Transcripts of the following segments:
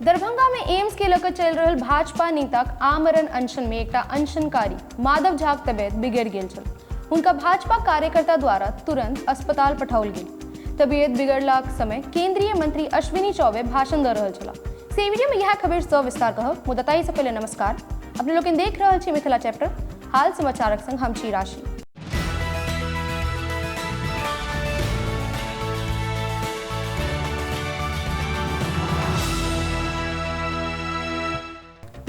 दरभंगा में एम्स के लऽ कऽ चलि रहल भाजपा नेताक आमरण अनशन में एकटा अनशनकारी माधव झाक तबियत बिगड़ि गेल छल। हुनका भाजपा कार्यकर्ता द्वारा तुरंत अस्पताल पठाओल गेल। तबियत बिगड़लाक समय केंद्रीय मंत्री अश्विनी चौबे भाषण दऽ रहल छलाह। से वीडियो में यह खबर सविस्तार कहब, मुदा ताहि से पहिले नमस्कार। अपने लोकनि देख रहल छी मिथिला चैप्टर हाल समाचारक संग हम छी राशि।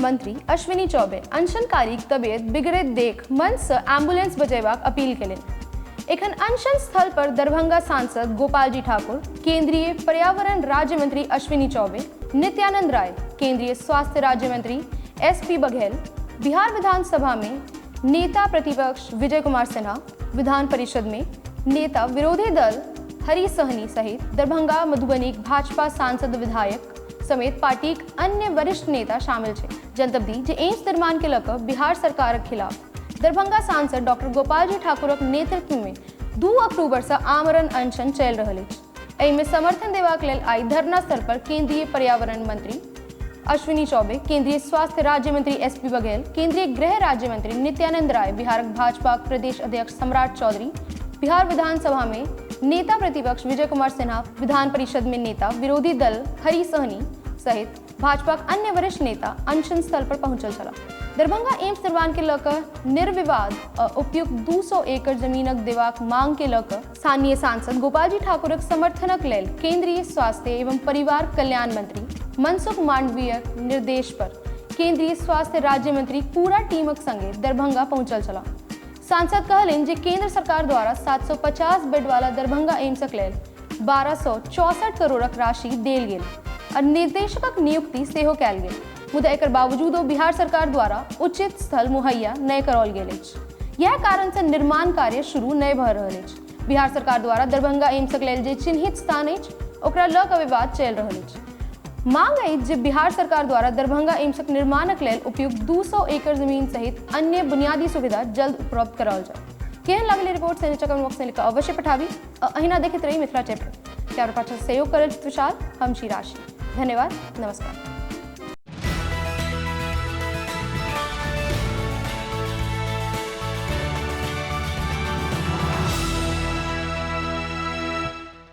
मंत्री अश्विनी चौबे अनशनकारीक तबियत बिगड़ैत देख मंच सँ एम्बुलेंस बजेबाक अपील केलनि। एखन अनशन स्थल पर दरभंगा सांसद गोपालजी ठाकुर, केंद्रीय पर्यावरण राज्य मंत्री अश्विनी चौबे, नित्यानंद राय, केंद्रीय स्वास्थ्य राज्य मंत्री एस पी बघेल, बिहार विधानसभा में नेता प्रतिपक्ष विजय कुमार सिन्हा, विधान परिषद में नेता विरोधी दल हरि सहनी सहित दरभंगा मधुबनीक भाजपा सांसद विधायक समेत पार्टीक अन्य वरिष्ठ नेता शामिल छै। जनतब दी जे एम्स निर्माण के लऽ कऽ बिहार सरकारक खिलाफ दरभंगा सांसद डॉक्टर गोपालजी ठाकुरक नेतृत्व में 2 अक्टूबर से आमरण अनशन चलि रहल अछि। एहिमे समर्थन देबाक लेल आइ धरना स्थल पर केंद्रीय पर्यावरण मंत्री अश्विनी चौबे, केंद्रीय स्वास्थ्य राज्य मंत्री एस पी बघेल, केंद्रीय गृह राज्य मंत्री नित्यानंद राय, बिहारक भाजपा प्रदेश अध्यक्ष सम्राट चौधरी, बिहार विधानसभा में नेता प्रतिपक्ष विजय कुमार सिन्हा, विधान परिषद में नेता विरोधी दल हरि सहनी सहित भाजपाक अन्य वरिष्ठ नेता अनशन स्थल पर पहुंचल छलाह। दरभंगा एम्स निर्माण के लऽ कऽ निर्विवाद आ उपयुक्त 200 एकड़ जमीनक देबाक मांग के लऽ कऽ स्थानीय सांसद गोपालजी ठाकुरक समर्थनक लेल केंद्रीय स्वास्थ्य एवं परिवार कल्याण मंत्री मनसुख मांडवीयक निर्देश पर केंद्रीय स्वास्थ्य राज्य मंत्री पूरा टीमक संगे दरभंगा पहुंचल छलाह। सांसद कहलनि जे केंद्र सरकार द्वारा 750 बेड वाला दरभंगा एम्सक लेल 1264 करोड़क राशि देल गेल आ निर्देशकक नियुक्ति सेहो कयल गेल, मुदा एकर बावजूदो बिहार सरकार द्वारा उचित स्थल मुहैया नहि कराओल गेल अछि। यएह कारण से निर्माण कार्य शुरू नहि भऽ रहल अछि। बिहार सरकार द्वारा दरभंगा एम्सक लेल जे चिन्हित स्थान अछि ओकरा लऽ कऽ विवाद चलि रहल अछि। मांग अछि जे बिहार सरकार द्वारा दरभंगा एम्सक निर्माणक लेल उपयुक्त 200 एकड़ जमीन सहित अन्य बुनियादी सुविधा जल्द उपलब्ध कराओल जाय। केहन लागल ई रिपोर्ट से नीचा कमेंट बॉक्स में लिख कऽ अवश्य पठाबी आ अहिना देखैत रही मिथिला चैप्टर। कैमरा पाछाँ सहयोग करल विशाल, हम छी राशि। धन्यवाद, नमस्कार।